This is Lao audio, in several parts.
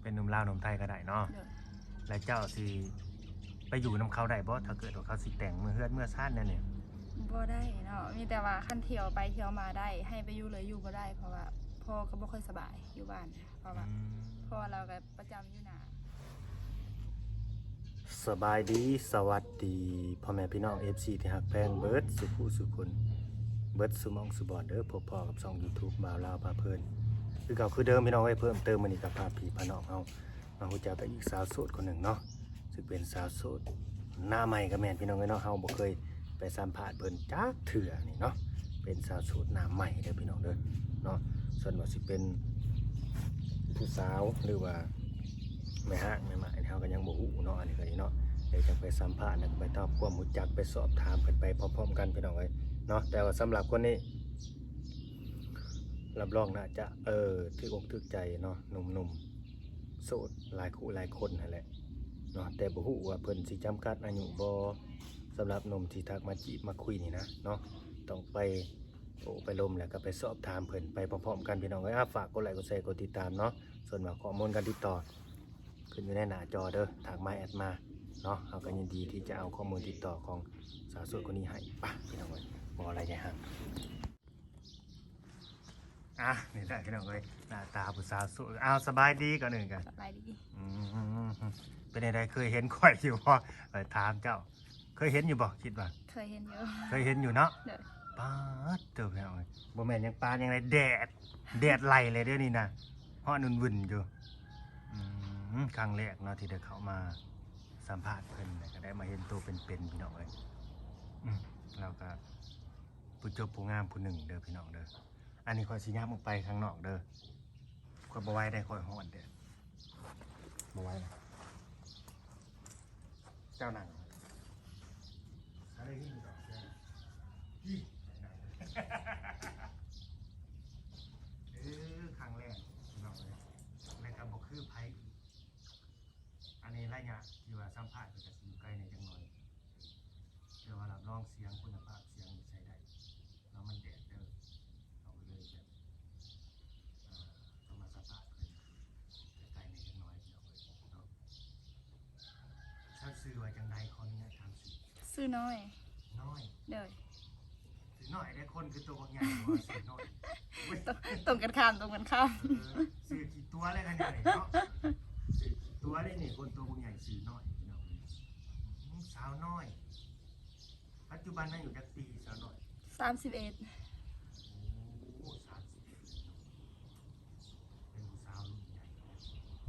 ເປັນໜຸ່ມລາວໜຸ່ມໄທກໍໄດ້ເນາະ. ໂດຍ. ແລ້ວເຈົ້າຊິໄປຢູ່ນຳເຂົາໄດ້ບໍ່ ຖ້າເກີດວ່າເຂົາຊິແຕ່ງເມືອເຮືອນເມືອຊານແນວນີ້? ບໍ່ໄດ້ເນາະ ມີແຕ່ວ່າຄັນທ່ຽວໄປທ່ຽວມາໄດ້ ໃຫ້ໄປຢູ່ເລີຍຢູ່ບໍ່ໄດ້ ເພາະວ່າພໍ່ກໍບໍ່ຄ່ອຍສະບາຍຢູ່ບ້ານ ເພາະວ່າ ອືມ ພໍ່ລາວກໍປະຈຳຢູ່ໜ້າ. ສະບາຍດີ ສະຫວັດດີ ພໍ່ແມ່ພີ່ນ້ອງ ເອັຟຊີ ທີ່ຮັກແພງເບິດສູ່ຜູ້ສູ່ຄົນ ເບິດສູ່ໝ່ອງສູ່ບ່ອນເດີ. ພົບພໍ້ກັບຊ່ອງຢູທູບ ບ່າວລາວພາເພີນ ຄືເກົ່າຄືເດີມ ພີ່ນ້ອງເອີຍ. ເພີ່ມເຕີມມື້ນີ້ກໍພາພີ່ພານ້ອງເຮົາມາຮູ້ຈັກກັບອີກສາວໂສດຄົນໜຶ່ງເນາະ ຊຶ່ງເປັນສາວໂສດໜ້າໃໝ່ກໍແມ່ນ ພີ່ນ້ອງເອີຍເນາະ. ເຮົາບໍ່ເຄີຍໄປສຳພາດເພິ່ນຈັກເທື່ອນີ້ເນາະ ເປັນສາວໂສດໜ້າໃໝ່ເດີ ພີ່ນ້ອງເດີເນາະ. ສ່ວນວ່າຊິເປັນຜູ້ສາວ ຫຼືວ່າ ແມ່ຮ້າງແມ່ໝ້າຍ ເຮົາກໍຍັງບໍ່ຮູ້ເນາະ ອັນນີ້ກໍດີເນາະ. ດຽວຈະໄປສຳພາດ ແລ້ວກໍໄປທຳຄວາມຮູ້ຈັກ ໄປສອບຖາມເພິ່ນໄປພ້ອມໆກັນ ພີ່ນ້ອງເອີຍເນາະ. ແຕ່ວ່າສຳລັບຄົນນີ້ ຮັບຮອງໜ້າຈະ ເອີ ຖືກອົກຖືກໃຈເນາະ ໜຸ່ມໆໂສດຫຼາຍຄູ່ຫຼາຍຄົນຫັ້ນແຫຼະເນາະ. ແຕ່ບໍ່ຮູ້ວ່າເພິ່ນຊິຈຳກັດອາຍຸບໍ່ ສຳລັບໜຸ່ມທີ່ທັກມາຈີບມາຄຸຍນີ້ນະເນາະ. ຕ້ອງໄປໂອ້ໄປລົມ ແລ້ວກໍໄປສອບຖາມເພິ່ນໄປພ້ອມໆກັນ ພີ່ນ້ອງເອີຍ. ອ່າ ຝາກກົດໄລ ກົດແຊ ກົດຕິດຕາມເນາະ. ສ່ວນວ່າຂໍ້ມູນການຕິດຕໍ່ ຂຶ້ນຢູ່ໃນໜ້າຈໍເດີ ທັກມາແອັດມາເນາະ. ເຮົາກໍຍິນດີທີ່ຈະເອົາຂໍ້ມູນຕິດຕໍ່ຂອງສາວໂສດຄົນນີ້ໃຫ້. ໄປ ພີ່ນ້ອງເອີຍ ບໍ່ໄດ້ໃຫຍ່ຫ້າງ. ອ່ະ ນີ້ແຫຼະ ພີ່ນ້ອງເອີຍ ໜ້າຕາຜູ້ສາວໂສດ. ອ້າວ ສະບາຍດີກ່ອນອື່ນກະ. ສະບາຍດີ. ອືມ ເປັນຈັ່ງໃດ ເຄີຍເຫັນຂ້ອຍຢູ່ບໍ່? ຂ້ອຍຖາມເຈົ້າ. ເຄີຍເຫັນຢູ່ບໍ່? ຄິດວ່າເຄີຍເຫັນຢູ່. ເຄີຍເຫັນຢູ່ເນາະ. ໂດຍ. ປາດໂທ້ ພີ່ນ້ອງເອີຍ ບໍ່ແມ່ນຫຍັງປານຫຍັງໃດ ແດດ ແດດໄລ່ເລີຍດຽວນີ້ນະ ຮ້ອນຫວຶ່ນໆຢູ່. ອືມ ຄັ້ງແລກເນາະທີ່ໄດ້ເຂົ້າມາສຳພາດເພິ່ນ ແລ້ວກໍໄດ້ມາເຫັນໂຕເປັນໆ ພີ່ນ້ອງເອີຍ. ອືມ ລາວກໍຜູ້ຈົບຜູ້ງາມຜູ້ໜຶ່ງເດີ ພີ່ນ້ອງເດີ. ອັນນີ້ຂ້ອຍຊິຍ່າງອອກໄປຂ້າງນອກເດີ ຂ້ອຍບໍ່ໄຫວໄດ໋ ຂ້ອຍຮ້ອນເດ້. ບໍ່ໄຫວນະ ເຈົ້ານັ່ງ ເອີ ຄັ້ງແລກ ພີ່ນ້ອງເອີຍ ແລ້ວກໍບໍ່ຄືໃຜ. ອັນນີ້ໄລຍະທີ່ວ່າສຳພາດເພິ່ນກໍຊິຢູ່ໄກແດ່ຈັກໜ້ອຍ ແຕ່ວ່າຮັບຮອງສຽງ ຄຸນນະພາບສຽງນີ້ໃຊ້ໄດ້ເນາະ. ມັນແດດເດີ ເຮົາກໍເລີຍແບບ ເອີ ຕ້ອງມາສຳພາດເພິ່ນໄກໆແດ່ຈັກໜ້ອຍ ພີ່ນ້ອງເອີຍເນາະ. ເຈົ້າຊື່ວ່າຈັ່ງໃດ? ຂໍອະນຸຍາດຖາມຊື່. ຊື່ນ້ອຍ. ນ້ອຍ. ໂດຍ. ຊື່ນ້ອຍເດ້ ຄົນຄືໂຕບັກໃຫຍ່ ວ່າຊື່ນ້ອຍ. ໂອ້ຍ ຕົງ ຕົງກັນຂ້າມ ຕົງກັນຂ້າມ. ເອີ ຊື່ຂີ້ຕົວະເລີຍຄັນນີ້ເນາະ ຊື່ຂີ້ຕົວະເລີຍນີ້ ຄົນໂຕບັກໃຫຍ່ຊື່ນ້ອຍ ພີ່ນ້ອງເອີຍ. ອືມ ສາວນ້ອຍ ປັດຈຸບັນອາຍຸຈັກປີສາວນ້ອຍ? ສາມສິບເອັດ. ໂອ້ ສາມສິບເອັດ ເປັນຜູ້ສາວລຸ້ນໃຫຍ່.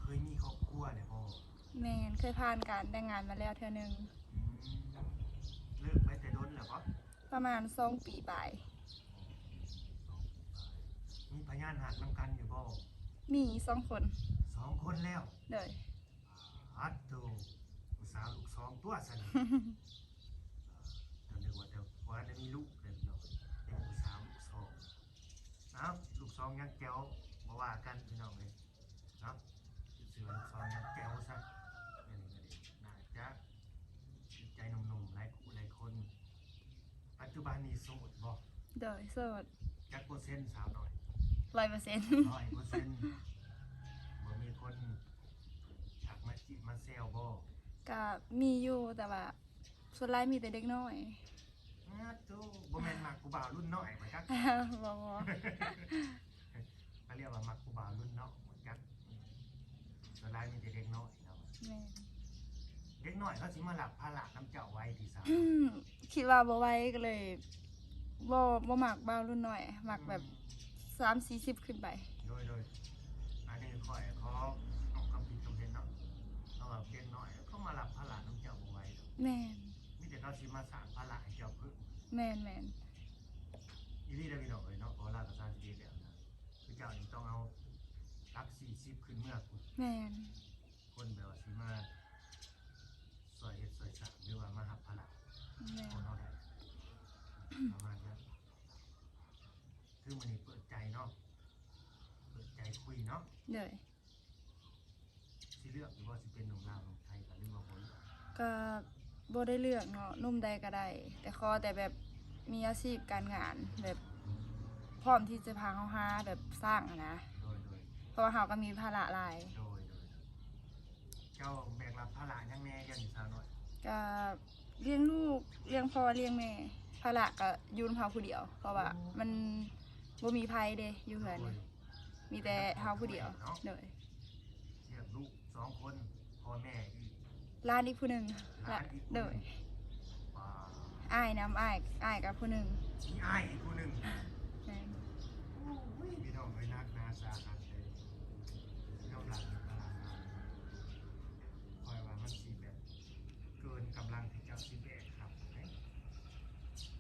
ເຄີຍມີຄອບຄົວແລ້ວບໍ່? ແມ່ນ ເຄີຍຜ່ານການແຕ່ງງານມາແລ້ວເທື່ອໜຶ່ງ. ອືມ ເລີກໄປແຕ່ດົນແລ້ວບໍ່? ປະມານສອງປີປາຍ. ອໍ ສອງປີປາຍ. ມີພະຍານຮັກນຳກັນຢູ່ບໍ່? ມີສອງຄົນ. ສອງຄົນແລ້ວ? ໂດຍ. ປາດໂທ້ ຜູ້ສາວລູກສອງຕົວະຊັ້ນ. ເຈົ້ານຶກວ່າແຕ່ບໍ່ທັນໄດ້ມີລູກເດ້ພີ່ນ້ອງ ເປັນຜູ້ສາວລູກສອງ. ເອົ້າ ລູກສອງຍັງແຈ໋ວ ບໍ່ວ່າກັນພີ່ນ້ອງເອີຍເນາະ. ຊື່ວ່າລູກສອງຍັງແຈ໋ວຊະ. ອັນນີ້ກໍດີ ໜ້າຈະຖືກໃຈໜຸ່ມໆຫຼາຍຄູ່ຫຼາຍຄົນ. ປັດຈຸບັນນີ້ໂສດບໍ່? ໂດຍ ໂສດ. ຈັກເປີເຊັນສາວນ້ອຍ? ຮ້ອຍເປີເຊັນ. ຮ້ອຍເປີເຊັນ. ບໍ່ມີຄົນທັກມາຈີບມາແຊວບໍ່? ກະມີຢູ່ ແຕ່ວ່າສ່ວນຫຼາຍມີແຕ່ເດັກນ້ອຍ. ອາ ໂທ້ ບໍ່ແມ່ນມັກຜູ້ບ່າວລຸ້ນນ້ອຍບໍ່ຈັກ? ບໍ່ ບໍ່. ເຂົາຮຽກວ່າມັກຜູ້ບ່າວລຸ້ນນ້ອຍບໍ່ຈັກ. ສ່ວນຫຼາຍມີແຕ່ເດັກນ້ອຍເນາະ. ແມ່ນ. ເດັກນ້ອຍເຂົາຊິມາຮັບພາລະນຳເຈົ້າໄວຕິສາວ? ອືມ ຄິດວ່າບໍ່ໄວ ກໍເລີຍບໍ່ ບໍ່ມັກບ່າວລຸ້ນນ້ອຍ ມັກແບບ ອືມ ສາມສີ່ສິບຂຶ້ນໄປ. ໂດຍ ໂດຍ. ອັນນີ້ຂ້ອຍຂໍອອກຄຳຜິດຄຳເຫັນເນາະ ເພາະວ່າເດັກນ້ອຍເຂົາມາຮັບພາລະນຳເຈົ້າບໍ່ໄວດອກ. ແມ່ນ. ມີແຕ່ເຂົາຊິມາສ້າງພາລະໃຫ້ເຈົ້າເພີ່ມ. ແມ່ນໆ. ອີ່ຫຼີເດີພີ່ນ້ອງເອີຍເນາະ ເພາະວ່າລາວກໍສາມສິບເອັດແລ້ວນະ ຄືເຈົ້ານີ້ຕ້ອງເອົາຫຼັກສີ່ສິບຂຶ້ນເມືອພຸ້ນ. ແມ່ນ. ຄົນແບບວ່າຊິມາຊ່ອຍເຮັດຊ່ອຍສ້າງ ຫຼືວ່າມາຮັບພາລະ ແມ່ນ ຂອງເຮົາໄດ້ ປະມານນັ້ນ. ຄືມື້ນີ້ເປີດໃຈເນາະ ເປີດໃຈຄຸຍເນາະ. ໂດຍ. ຊິເລືອກຢູ່ບໍ່ ຊິເປັນໜຸ່ມລາວໜຸ່ມໄທ ຫຼືວ່າບໍ່ເລືອກ? ກໍບໍ່ໄດ້ເລືອກເນາະ ໜຸ່ມໃດກໍໄດ້ ແຕ່ຂໍແຕ່ແບບມີອາຊີບການງານ ແບບ ອືມ ພ້ອມທີ່ຈະພາເຮົາຫາແບບສ້າງຫັ້ນນະ. ໂດຍ ໂດຍ. ເພາະວ່າເຮົາກໍມີພາລະຫຼາຍ. ໂດຍ ໂດຍ. ເຈົ້າແບກຮັບພາລະຫຍັງແດ່ດຽວນີ້ສາວນ້ອຍ? ກະລ້ຽງລູກ ລ້ຽງພໍ່ລ້ຽງແມ່ ພາລະກະຢູ່ນຳເຮົາຜູ້ດຽວ ເພາະວ່າມັນບໍ່ມີໃຜເດ້ຢູ່ເຮືອນນີ້ ມີແຕ່ເຮົາຜູ້ດຽວ. ໂດຍ ລ້ຽງລູກສອງຄົນ ພໍ່ແມ່ອີກ ຫຼານອີກຜູ້ໜຶ່ງ. ຫຼານອີກຜູ້ໜຶ່ງ. ໂດຍ ອ້າຍນຳ ອ້າຍ ອ້າຍກະຜູ້ໜຶ່ງ. ມີອ້າຍອີກຜູ້ໜຶ່ງ. ແມ່ນ. ໂອ້ຍ ພີ່ນ້ອງເອີຍ ໜັກໜາສາຫັດເລີຍ ຍອມຮັບພາລະ ຂ້ອຍວ່າມັນຊິແບບເກີນກຳລັງທີ່ເຈົ້າຊິແບກຮັບເດ້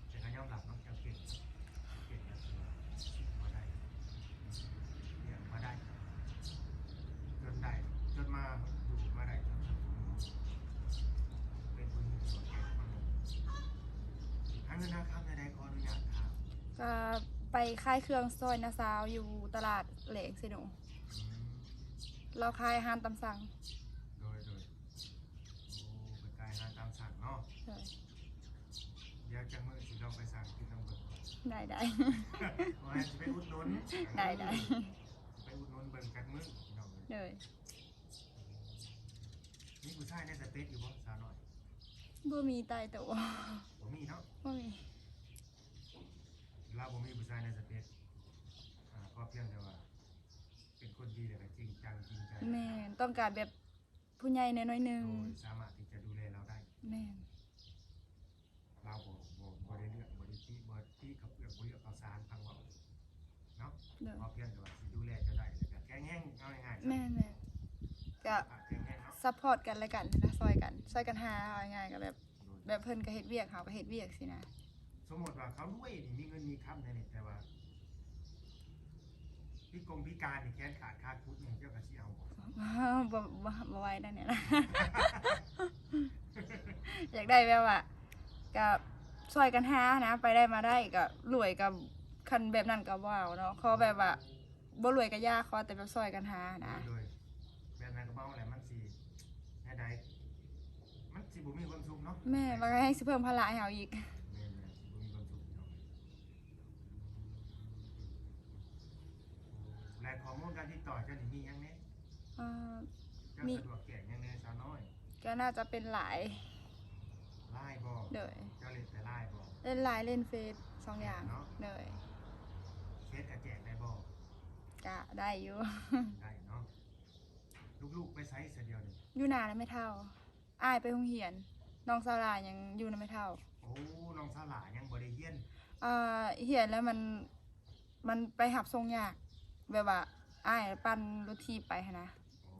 ແຕ່ກໍຍອມຮັບເນາະ ເຈົ້າເກັ່ງ ເກັ່ງແລ້ວຄືວ່າ ບໍ່ໄດ້ ລ້ຽງມາໄດ້ ຈົນໄດ້ ຈົນມາຢູ່ມາໄດ້ ເປັນຜູ້ຍິງທີ່ວ່າເກັ່ງມາກ. ຫາເງິນຫາຄຳແນວໃດ ຂໍອະນຸຍາດຖາມ? ກໍໄປຂາຍເຄື່ອງຊ່ອຍນ້າສາວຢູ່ຕະຫຼາດແລງເຊໂນ. ອືມ ລາວຂາຍອາຫານຕາມສັ່ງ. ໂດຍ ໂດຍ. ໂອ້ ໄປຂາຍອາຫານຕາມສັ່ງເນາະ. ໂດຍ. ດຽວຈັກມື້ຊິລອງໄປສັ່ງກິນນຳເບິ່ງ. ໄດ້ ໄດ້. ວ່າຊິໄປອຸດໜູນ. ໄດ້ ໄດ້. ໄປອຸດໜູນເບິ່ງຈັກມື້ພີ່ນ້ອງເອີຍ. ໂດຍ. ມີຜູ້ຊາຍໃນສະເປັກຢູ່ບໍ່ສາວນ້ອຍ? ບໍ່ມີຕາຍໂຕ. ບໍ່ມີເນາະ. ບໍ່ມີ. ລາວບໍ່ມີຜູ້ຊາຍໃນສະເປັກ ອາ ຂໍພຽງແຕ່ວ່າເປັນຄົນດີ ແລ້ວກໍຈິງຈັງຈິງໃຈ. ແມ່ນ ຕ້ອງການແບບຜູ້ໃຫຍ່ແດ່ໜ້ອຍໜຶ່ງ. ໂດຍ ສາມາດທີ່ຈະດູແລລາວໄດ້. ແມ່ນ. ລາວບໍ່ ບໍ່ ບໍ່ໄດ້ເລືອກ ບໍ່ໄດ້ຕິ ບໍ່ຕິເຂົ້າເປືອກ ບໍ່ເລືອກເຂົ້າສານ ຟັງເວົ້າເນາະ. ໂດຍ. ຂໍພຽງແຕ່ວ່າຊິດູແລເຈົ້າໄດ້ ແລ້ວກໍແຂງແຮງ ເອົາງ່າຍໆ. ແມ່ນໆ. ກະ ແຂງແຮງເນາະ ຊັບພອດກັນແລະກັນນະ ຊ່ອຍກັນ ຊ່ອຍກັນຫາ ເອົາງ່າຍໆ ກໍແບບ ໂດຍ ແບບເພິ່ນກໍເຮັດວຽກ ເຮົາກໍເຮັດວຽກຊີ້ນະ. ສົມມຸດວ່າເຂົາລວຍນີ້ ມີເງິນມີຄຳແດ່ນີ້ ແຕ່ວ່າ ພິກົງພິການນີ້ ແຂນຂາດຂາຄຸດນີ້ ເຈົ້າກໍຊິເອົາບໍ່? ບໍ່ ບໍ່ ບໍ່ໄຫວແນວນີ້ນະ. ຢາກໄດ້ແບບວ່າ ກໍຊ່ອຍກັນຫານະ ໄປໄດ້ມາໄດ້ ກໍລວຍ ກໍຄັນແບບນັ້ນກໍບໍ່ເອົາເນາະ. ຂໍແບບວ່າ ບໍ່ລວຍກໍຢ່າ ຂໍແຕ່ແບບຊ່ອຍກັນຫານະ. ໂດຍ ແບບນັ້ນກໍບໍ່ເອົາແຫຼະ ມັນຊິແນວໃດ ມັນຊິບໍ່ມີຄວາມສຸກເນາະ. ແມ່ນ ມັນກໍແຮ່ງຊິເພີ່ມພາລະໃຫ້ເຮົາອີກ. ແມ່ນໆ ຊິບໍ່ມີຄວາມສຸກພີ່ນ້ອງ. ແລະ ຂໍ້ມູນການຕິດຕໍ່ເຈົ້ານີ້ມີຫຍັງແດ່? ເອີ ເຈົ້າ ມີ ສະດວກແຈກຫຍັງແດ່ສາວນ້ອຍ? ກໍໜ້າຈະເປັນ LINE. LINE ບໍ່? ໂດຍ. ເຈົ້າຫຼິ້ນແຕ່ LINE ບໍ່? ເລ່ນ LINE ເລ່ນເຟສ ສອງຢ່າງເນາະ. ໂດຍ. ເຟສກໍແຈກໄດ້ບໍ່? ກະໄດ້ຢູ່. ໄດ້ເນາະ. ລູກໆໄປໃສຊະດຽວນີ້? ຢູ່ນານຳແມ່ເຖົ້າ. ອ້າຍໄປໂຮງຮຽນ ນ້ອງສາວຫຼ້າຍັງຢູ່ນຳແມ່ເຖົ້າ. ໂອ້ ນ້ອງສາວຫຼ້າຍັງບໍ່ໄດ້ຮຽນ? ເອີ ຮຽນແລ້ວມັນ ມັນໄປຮັບສົ່ງຍາກ ແບບວ່າອ້າຍປັ່ນລົດຖີບໄປຫັ້ນນະ. ໂອ້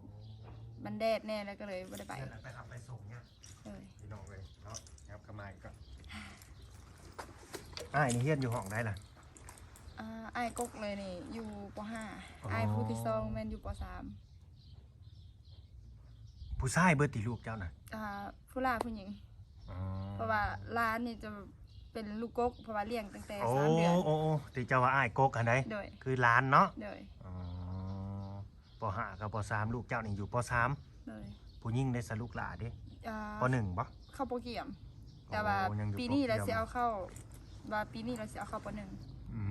ມັນແດດແດ່ ແລ້ວກໍເລີຍບໍ່ໄດ້ໄປ. ຮຽນແລ້ວໄປຮັບໄປສົ່ງຍາກ. ໂດຍ. ພີ່ນ້ອງເອີຍເນາະ ຫຍັບເຂົ້າມາອີກກ່ອນ. ອ້າຍນີ້ຮຽນຢູ່ຫ້ອງໃດລະ? ອ່າ ອ້າຍກົກເລີຍນີ້ຢູ່ ປໍຫ້າ. ອໍ ອ້າຍຜູ້ທີສອງແມ່ນຢູ່ ປໍສາມ. ຜູ້ຊາຍເບິດຕິລູກເຈົ້ານະ? ອ່າ ຜູ້ຫຼ້າຜູ້ຍິງ. ອໍ ເພາະວ່າຫຼານນີ້ຈະເປັນລູກກົກ ເພາະວ່າລ້ຽງຕັ້ງແຕ່ ໂອ້ ສາມເດືອນ. ໂອ້ ໂອ້ ທີ່ເຈົ້າວ່າອ້າຍກົກຫັ້ນໃດ? ໂດຍ. ຄືຫຼານເນາະ? ໂດຍ. ອໍ ປໍຫ້າກັບປໍສາມ ລູກເຈົ້ານີ້ຢູ່ ປໍສາມ. ໂດຍ. ຜູ້ຍິງເດຊະ ລູກຫຼ້າເດ? ອ່າ ປໍໜຶ່ງບໍ່? ເຂົ້າປໍກຽມ. ແຕ່ວ່າ ໂອ້ ຍັງຢູ່ ປີນີ້ລະ ປໍກຽມ ຊິເອົາເຂົ້າ ວ່າປີນີ້ລະຊິເອົາເຂົ້າ ປໍໜຶ່ງ. ອື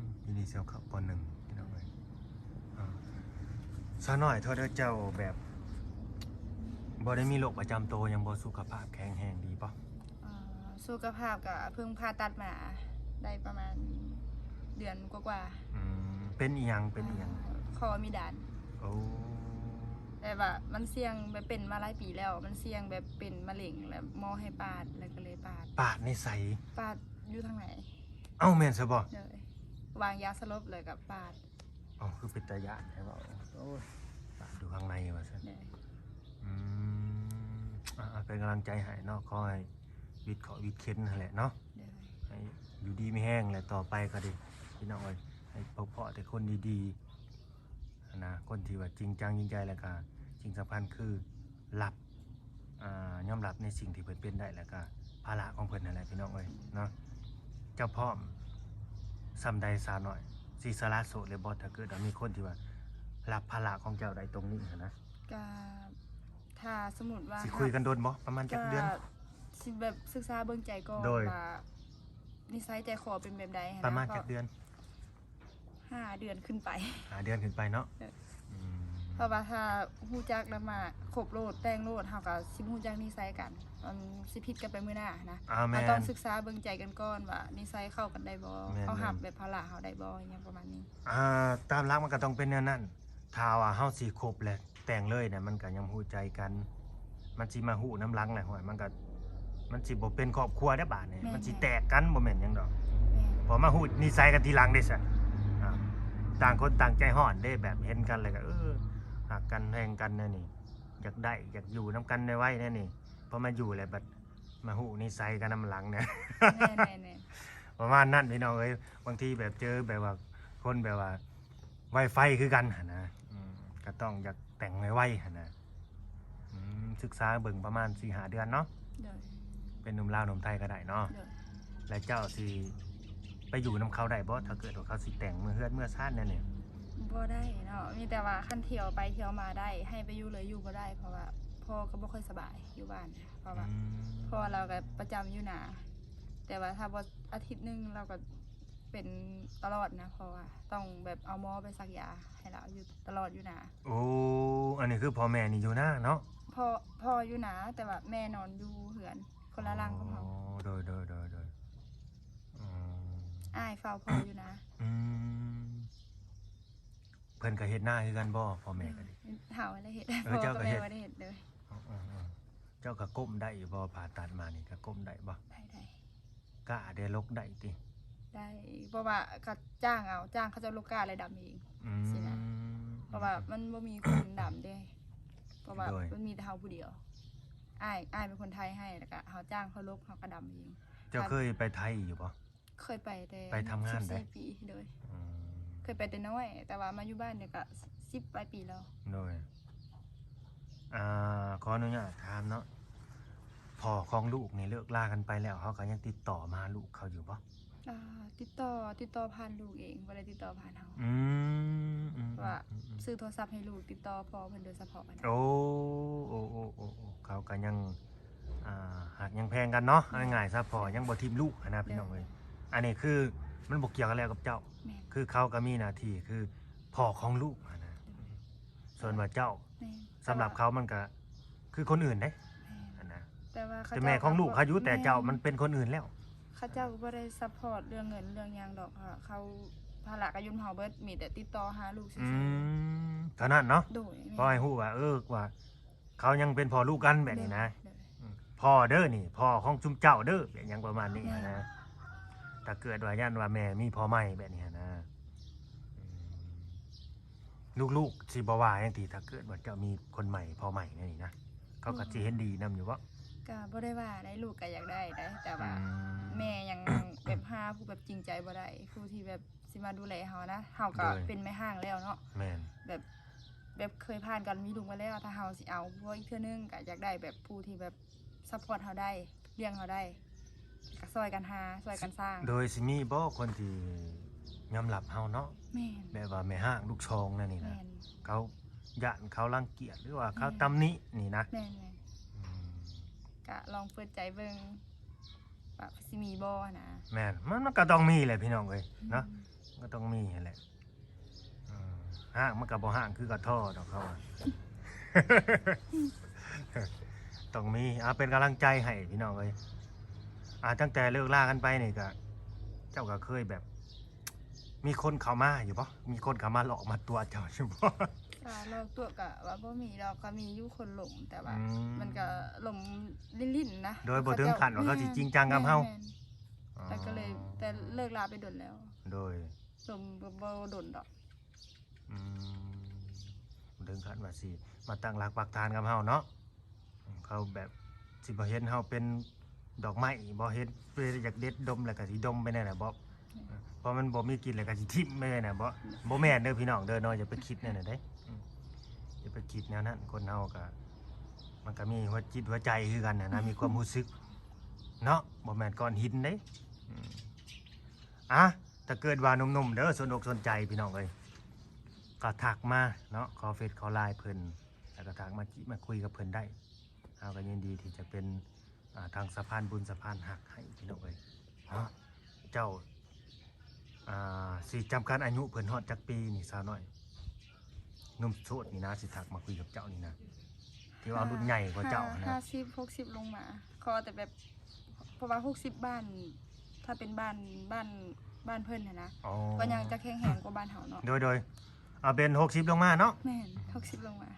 ມ ປີນີ້ຊິເອົາເຂົ້າ ປໍໜຶ່ງ ພີ່ນ້ອງເອີຍ. ອ່າ ສາວນ້ອຍ ໂທດເດີ ເຈົ້າແບບ ບໍ່ໄດ້ມີໂລກປະຈຳໂຕຫຍັງບໍ່? ສຸຂະພາບແຂງແຮງດີບໍ່? ອ່າ ສຸຂະພາບກະເພິ່ງຜ່າຕັດມາໄດ້ປະມານເດືອນກວ່າໆ. ອືມ ເປັນອີ່ຫຍັງ? ເປັນອີ່ຫຍັງ? ອ່າ ຂໍ້ມີດານ. ໂອ້ ແບບວ່າມັນສ່ຽງ ແບບເປັນມາຫຼາຍປີແລ້ວ ມັນສ່ຽງແບບເປັນມະເຮັງ ແລ້ວໝໍໃຫ້ປາດ ແລ້ວກໍເລີຍປາດ. ປາດໃນໃສ? ປາດຢູ່ທາງໃນ. ເອົ້າ ແມ່ນຊະບໍ່? ໂດຍ. ວາງຢາສະຫຼົບ ແລ້ວກໍປາດ. ເອົ້າ ຄືເປັນຕາຢ້ານແທ້ເວົ້າ. ໂອ້ຍ ປາດຢູ່ທາງໃນວ່າຊັ້ນ. ໂດຍ. ອືມ ອ່າ ເປັນກຳລັງໃຈໃຫ້ເນາະ ຂໍໃຫ້ວິດເຄາະວິດເຂັນຫັ້ນແຫຼະເນາະ. ໂດຍ. ໃຫ້ຢູ່ດີມີແຮງ ແລະ ຕໍ່ໄປກໍດີ ພີ່ນ້ອງເອີຍ ໃຫ້ພົບພໍ້ແຕ່ຄົນດີໆ ຫັ້ນນະ ຄົນທີ່ວ່າຈິງຈັງຈິງໃຈ ແລ້ວກະສິ່ງສຳຄັນຄືຮັບ ອ່າ ຍອມຮັບໃນສິ່ງທີ່ເພິ່ນເປັນໄດ້ ແລ້ວກະພາລະຂອງເພິ່ນຫັ້ນແຫຼະ ພີ່ນ້ອງເອີຍເນາະ. ເຈົ້າພ້ອມສ່ຳໃດສາວນ້ອຍ ຊິສະຫຼະໂສດເລີຍບໍ່ ຖ້າເກີດວ່າມີຄົນທີ່ວ່າຮັບພາລະຂອງເຈົ້າໄດ້ຕົງນີ້ຫັ້ນນະ? ກະ ຖ້າສົມມຸດວ່າ ຊິຄຸຍກັນດົນບໍ່? ປະມານຈັກເດືອນ? ກະຊິແບບສຶກສາເບິ່ງໃຈກ່ອນ ໂດຍ ວ່ານິໄສໃຈຄໍເປັນແບບໃດຫັ້ນນະ. ປະມານຈັກເດືອນ? ຫ້າເດືອນຂຶ້ນໄປ. ຫ້າເດືອນຂຶ້ນໄປເນາະ. ໂດຍ. ອືມ ເພາະວ່າຖ້າຮູ້ຈັກແລ້ວມາຄົບໂລດ ແຕ່ງໂລດ ເຮົາກໍຊິບໍ່ຮູ້ຈັກນິໄສກັນ ມັນຊິຜິດກັນໄປມື້ໜ້ານະ. ອ່າ ແມ່ນ ເຮົາຕ້ອງສຶກສາເບິ່ງໃຈກັນກ່ອນວ່ານິໄສເຂົ້າກັນໄດ້ບໍ່ ແມ່ນໆ ເຂົາຮັບແບບພາລະເຮົາໄດ້ບໍ່ ອີ່ຫຍັງປະມານນີ້. ອ່າ ຕາມຫຼັກມັນກໍຕ້ອງເປັນແນວນັ້ນ ຖ້າວ່າເຮົາຊິຄົບແລ້ວ ແຕ່ງເລີຍນະ ມັນກໍຍັງບໍ່ຮູ້ໃຈກັນ ມັນຊິມາຮູ້ນຳຫຼັງແຫຼະ ຫ້ວຍ ມັນກໍ ມັນຊິບໍ່ເປັນຄອບຄົວເດ້ບາດນີ້ ແມ່ນໆ ມັນຊິແຕກກັນ ບໍ່ແມ່ນຫຍັງດອກ ແມ່ນ ເພາະມາຮູ້ນິໄສກັນທີຫຼັງເດ້ຊະ. ອ່າ ຕ່າງຄົນຕ່າງໃຈຮ້ອນເດ້ ແບບເຫັນກັນແລ້ວກໍ ເອີ ຮັກກັນແພງກັນແນວນີ້ ຢາກໄດ້ຢາກຢູ່ນຳກັນໄວໆແນວນີ້ ພໍມາຢູ່ແລ້ວບັດມາຮູ້ນິໄສກັນນຳຫຼັງເນຍ ແມ່ນໆໆ ປະມານນັ້ນພີ່ນ້ອງເອີຍ. ບາງທີແບບເຈີແບບວ່າຄົນແບບວ່າ ໄວໄຟຄືກັນຫັ້ນນະ ອືມ ກໍຕ້ອງຢາກແຕ່ງໄວໆຫັ້ນນະ. ອືມ ສຶກສາເບິ່ງປະມານສີ່ຫ້າເດືອນເນາະ ໂດຍ ເປັນໜຸ່ມລາວໜຸ່ມໄທກໍໄດ້ເນາະ ໂດຍ ແລ້ວເຈົ້າຊິໄປຢູ່ນຳເຂົາໄດ້ບໍ່ ຖ້າເກີດວ່າເຂົາຊິແຕ່ງເມືອເຮືອນເມືອຊານແນວນີ້? ບໍ່ໄດ້ເນາະ ມີແຕ່ວ່າຄັນທ່ຽວໄປທ່ຽວມາໄດ້ ໃຫ້ໄປຢູ່ເລີຍຢູ່ບໍ່ໄດ້ ເພາະວ່າພໍ່ກໍບໍ່ຄ່ອຍສະບາຍຢູ່ບ້ານ ເພາະວ່າ ອືມ ພໍ່ລາວກໍປະຈຳຢູ່ນາ ແຕ່ວ່າຖ້າບໍ່ ອາທິດໜຶ່ງລາວກໍ ເປັນຕະຫຼອດນະ ເພາະວ່າຕ້ອງແບບເອົາໝໍໄປສັກຢາໃຫ້ລາວຢູ່ຕະຫຼອດຢູ່ນາ. ໂອ້ ອັນນີ້ຄືພໍ່ແມ່ນີ້ຢູ່ນາເນາະ? ພໍ່ ພໍ່ຢູ່ນາ ແຕ່ວ່າແມ່ນອນຢູ່ເຮືອນຄົນລະຫຼັງກັບເຮົາ. ອໍ ໂດຍໆໆໆ ອືມ ອ້າຍເຝົ້າພໍ່ຢູ່ນາ. ອືມ ເພິ່ນກໍເຮັດນາຄືກັນບໍ່? ພໍ່ແມ່ກໍເຮັດ ເຮົາແຫຼະເຮັດ ເອີ ພໍ່ກັບແມ່ບໍ່ໄດ້ເຮັດເລີຍ. ເຈົ້າກໍກົ້ມໄດ້ຢູ່ບໍ່? ຜ່າຕັດມານີ້ກໍກົ້ມໄດ້ບໍ່? ໄດ້ໆ ກ້າເດ້ ຫຼົກໄດ້ຕິ? ໄດ້ ເພາະວ່າກໍຈ້າງເອົາ ຈ້າງເຂົາເຈົ້າຫຼົກກ້າແລ້ວດຳເອງ ອືມ ຊີ້ນະ ເພາະວ່າມັນບໍ່ມີຄົນດຳເດ້ ເພາະວ່າ ໂດຍ ມັນມີແຕ່ເຮົາຜູ້ດຽວ ອ້າຍ ອ້າຍເປັນຄົນໄທໃຫ້ ແລ້ວກໍເຮົາຈ້າງເຂົາຫຼົກ ເຮົາກໍດຳເອງ. ເຈົ້າເຄີຍໄປໄທຢູ່ບໍ່? ເຄີຍໄປແຕ່ ໄປທຳງານໃດ? ສິບສີ່ປີ ໂດຍ ອືມ ເຄີຍໄປແຕ່ນ້ອຍ ແຕ່ວ່າມາຢູ່ບ້ານນີ້ກໍສິບປາຍປີແລ້ວ. ໂດຍ ອ່າ ຂໍອະນຸຍາດຖາມເນາະ ພໍ່ຂອງລູກນີ້ເລີກລາກັນໄປແລ້ວ ເຂົາກໍຍັງຕິດຕໍ່ມາຫາລູກເຂົາຢູ່ບໍ່? ອ່າ ຕິດຕໍ່ ຕິດຕໍ່ຜ່ານລູກເອງ ບໍ່ໄດ້ຕິດຕໍ່ຜ່ານເຮົາ. ອືມ ອືມ ເພາະວ່າ ອືມ ອືມ ຊື້ໂທລະສັບໃຫ້ລູກ ຕິດຕໍ່ພໍ່ເພິ່ນໂດຍສະເພາະນະ. ໂອ້ ໂອ້ ເຂົາກໍຍັງ ອ່າ ຮັກຍັງແພງກັນເນາະ ເອີ ເອົາງ່າຍໆຊະ ພໍ່ຍັງບໍ່ຖິ້ມລູກຫັ້ນນະ ໂດຍ ພີ່ນ້ອງເອີຍ. ອັນນີ້ຄືມັນບໍ່ກ່ຽວກັນແລ້ວກັບເຈົ້າ ແມ່ນ ຄືເຂົາກໍມີໜ້າທີ່ຄືພໍ່ຂອງລູກຫັ້ນນະ ໂດຍ ສ່ວນວ່າເຈົ້າ ແມ່ນ ສຳລັບເຂົາມັນກໍຄືຄົນອື່ນເດ້ ແມ່ນ ຫັ້ນນະ ແຕ່ວ່າ ແຕ່ແມ່ຂອງລູກເຂົາຢູ່ ແຕ່ເຈົ້າມັນເປັນຄົນອື່ນແລ້ວ ເຂົາເຈົ້າກໍບໍ່ໄດ້ຊັບພອດເລື່ອງເງິນເລື່ອງຫຍັງດອກ ເຂົາ ພາລະກໍຢູ່ນຳເຮົາເບິດ ມີແຕ່ຕິດຕໍ່ຫາລູກຊື່ໆ ອືມ ເທົ່ານັ້ນເນາະ ໂດຍ ແມ່ນ ພໍໃຫ້ຮູ້ວ່າ ເອີ ວ່າ ເຂົາຍັງເປັນພໍ່ລູກກັນແບບນີ້ນະ ໂດຍ ອືມ ພໍ່ເດີນີ້ ພໍ່ຂອງຊຸມເຈົ້າເດີ ແບບຫຍັງປະມານນີ້ຫັ້ນນະ ຖ້າເກີດວ່າຢ້ານວ່າແມ່ມີພໍ່ໃໝ່ແບບນີ້ຫັ້ນນະ ອືມ ລູກໆຊິບໍ່ວ່າຫຍັງຕິ ຖ້າເກີດວ່າເຈົ້າມີຄົນໃໝ່ ພໍ່ໃໝ່ແນວນີ້ນະ ເຂົາກໍ ອືມ ຊິເຫັນດີນຳຢູ່ບໍ່? ກໍບໍ່ໄດ້ວ່າໃດ໋ ລູກກໍຢາກໄດ້ໃດ໋ ແຕ່ວ່າ ອືມ ແມ່ຍັງແບບຫາຜູ້ແບບຈິງໃຈບໍ່ໄດ້ ຜູ້ທີ່ແບບ ຊິມາດູແລເຮົານະ ເຮົາກໍ ໂດຍ ເປັນແມ່ຮ້າງແລ້ວເນາະ ແມ່ນ ແບບ ແບບເຄີຍຜ່ານການມີລູກມາແລ້ວ ຖ້າເຮົາຊິເອົາຜົວອີກເທື່ອໜຶ່ງ ກໍຢາກໄດ້ແບບຜູ້ທີ່ແບບຊັບພອດເຮົາໄດ້ ລ້ຽງເຮົາໄດ້ ກໍຊ່ອຍກັນຫາ ຊ່ອຍກັນສ້າງ ໂດຍ ຊິມີບໍ່ຄົນທີ່ຍອມຮັບເຮົາເນາະ ແມ່ນ ແບບວ່າແມ່ຮ້າງລູກສອງແນວນີ້ນະ ແມ່ນ ເຂົາຢ້ານ ເຂົາລັງກຽດ ຫຼືວ່າເຂົາ ແມ່ນ ຕຳໜິນີ້ນະ ແມ່ນໆ ອືມ ກະລອງເປີດໃຈເບິ່ງວ່າຊິມີບໍ່ນະ ແມ່ນ ມັນ ມັນກໍຕ້ອງມີແຫຼະພີ່ນ້ອງເອີຍເນາະ ອືມ ມັນກໍຕ້ອງມີຫັ້ນແຫຼະ ເອີ ຮ້າງມັນກໍບໍ່ຮ້າງຄືກະທໍ່ດອກເຂົາວ່າ ຕ້ອງມີ ເອົາເປັນກຳລັງໃຈໃຫ້ພີ່ນ້ອງເອີຍ ອ່າ ຕັ້ງແຕ່ເລີກລາກັນໄປນີ້ກະ ເຈົ້າກໍເຄີຍແບບ ມີຄົນເຂົ້າມາຢູ່ບໍ່? ມີຄົນເຂົ້າມາຫຼອກມາຕົວະເຈົ້າຢູ່ບໍ່? ອ່າ ຫຼອກຕົວະກະວ່າບໍ່ມີດອກ ກໍມີຢູ່ຄົນລົມ ແຕ່ວ່າ ອືມ ມັນກະລົມຫຼິ້ນໆນະ ໂດຍບໍ່ເຖິງຂັ້ນວ່າເຂົາຊິຈິງຈັງກັບເຮົາ ແມ່ນໆ ອໍ ແຕ່ກໍເລີຍ ແຕ່ເລີກລາໄປດົນແລ້ວ ໂດຍ ລົມບໍ່ ບໍ່ດົນດອກ ອືມ ບໍ່ເຖິງຂັ້ນວ່າຊິມາຕັ້ງຫຼັກປັກຖານກັບເຮົາເນາະ ເຂົາແບບຊິບໍ່ເຫັນເຮົາເປັນດອກໄມ້ ບໍ່ເຫັນ ຢາກເດັດດົມແລ້ວກໍຊິດົມໄປແນວນັ້ນບໍ? ເພາະມັນບໍ່ມີກິນແລ້ວກໍຊິຖິ້ມໄປແນວນັ້ນບໍ? ບໍ່ແມ່ນເດີພີ່ນ້ອງເດີເນາະ ຢ່າໄປຄິດແນວນັ້ນເດ້ ອືມ ຢ່າໄປຄິດແນວນັ້ນ ຄົນເຮົາກໍ ມັນກໍມີຫົວຈິດຫົວໃຈຄືກັນຫັ້ນນະ ມີຄວາມຮູ້ສຶກເນາະ ບໍ່ແມ່ນກ້ອນຫີນເດ້ ອືມ ອ່ະ ຖ້າເກີດວ່າໜຸ່ມໆເດີ ສົນອົກສົນໃຈພີ່ນ້ອງເອີຍ ກໍທັກມາເນາະ ຂໍເຟສຂໍລາຍເພິ່ນ ແລ້ວກໍທັກມາຈີບມາຄຸຍກັບເພິ່ນໄດ້ ເຮົາກໍຍິນດີທີ່ຈະເປັນ ອ່າ ທາງສະພານບຸນສະພານຮັກໃຫ້ພີ່ນ້ອງເອີຍເນາະ ເຈົ້າ ອ່າ ຊິຈຳກັດອາຍຸເພິ່ນຮອດຈັກປີນີ້ສາວນ້ອຍ? ໜຸ່ມໂສດນີ້ນະ ຊິທັກມາຄຸຍກັບເຈົ້ານີ້ນະ ທີ່ວ່າລຸ້ນໃຫຍ່ກວ່າເຈົ້ານະ ຫ້າສິບ ຫົກສິບລົງມາ ຂໍແຕ່ແບບ ເພາະວ່າຫົກສິບບ້ານ ຖ້າເປັນບ້ານ ບ້ານ ບ້ານເພິ່ນຫັ້ນນະ ອໍ ກໍຍັງຈະແຂງແຮງກວ່າບ້ານເຮົາເນາະ ໂດຍ ໂດຍ ເອົາເປັນຫົກສິບລົງມາເນາະ ແມ່ນ ຫົກສິບລົງມາ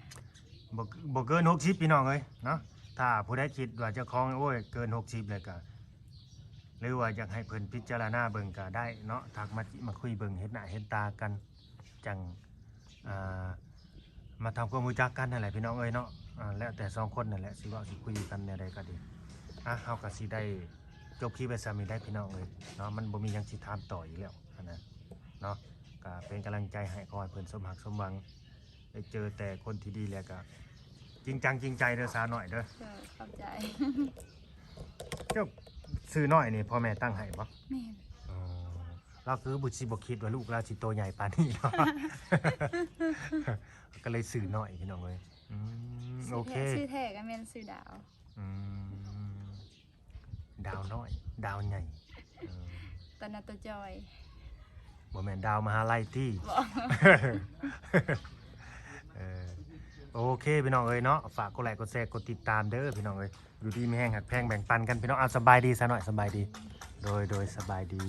ບໍ່ ບໍ່ເກີນຫົກສິບ ພີ່ນ້ອງເອີຍເນາະ ຖ້າຜູ້ໃດຄິດວ່າເຈົ້າຂອງ ໂອ້ຍ ເກີນຫົກສິບແລ້ວກະ ຫຼືວ່າຢາກໃຫ້ເພິ່ນພິຈາລະນາເບິ່ງກະໄດ້ເນາະ ທັກມາ ມາຄຸຍເບິ່ງ ເຫັນໜ້າເຫັນຕາກັນ ຈັ່ງ ອ່າ ມາທຳຄວາມຮູ້ຈັກກັນຫັ້ນແຫຼະ ພີ່ນ້ອງເອີຍເນາະ ອ່າ ແລ້ວແຕ່ສອງຄົນນັ້ນແຫຼະ ຊິເວົ້າຊິຄຸຍກັນແນວໃດກໍດີ ອ່ະ ເຮົາກໍຊິໄດ້ຈົບຄລິບໄວ້ສ່ຳນີ້ໄດ໋ ພີ່ນ້ອງເອີຍເນາະ ມັນບໍ່ມີຫຍັງຊິຖາມຕໍ່ອີກແລ້ວຫັ້ນນະ ເນາະ ກໍເປັນກຳລັງໃຈໃຫ້ ຂໍໃຫ້ເພິ່ນສົມຮັກສົມຫວັງ ໄດ້ເຈີແຕ່ຄົນທີ່ດີ ແລ້ວກໍຈິງຈັງຈິງໃຈເດີ ສາວນ້ອຍເດີ ເອີ ຂອບໃຈ ເຈົ້າ ຊື່ນ້ອຍນີ້ ພໍ່ແມ່ຕັ້ງໃຫ້ບໍ່? ແມ່ນ ອໍ ລາວຄືບໍ່ ຊິບໍ່ຄິດວ່າລູກລາວຊິໂຕໃຫຍ່ປານນີ້ເນາະ ກໍເລີຍຊື່ນ້ອຍ ພີ່ນ້ອງເອີຍ ອືມ ຊື່ ໂອເຄ ແທ້ ຊື່ແທ້ກໍແມ່ນຊື່ດາວ ອືມ ດາວນ້ອຍ ດາວໃຫຍ່ ເອີ ຕອນນັ້ນໂຕຈ່ອຍ ບໍ່ແມ່ນດາວມະຫາໄລຕິ ບໍ່ ເອີ ໂອເຄ ພີ່ນ້ອງເອີຍເນາະ ຝາກກົດໄລກົດແຊ ກົດຕິດຕາມເດີ ພີ່ນ້ອງເອີຍ ຢູ່ດີມີແຮງ ຮັກແພງແບ່ງປັນກັນ ພີ່ນ້ອງ ເອົາ ສະບາຍດີຊະໜ້ອຍ ສະບາຍດີ ໂດຍ ໂດຍ ສະບາຍດີ.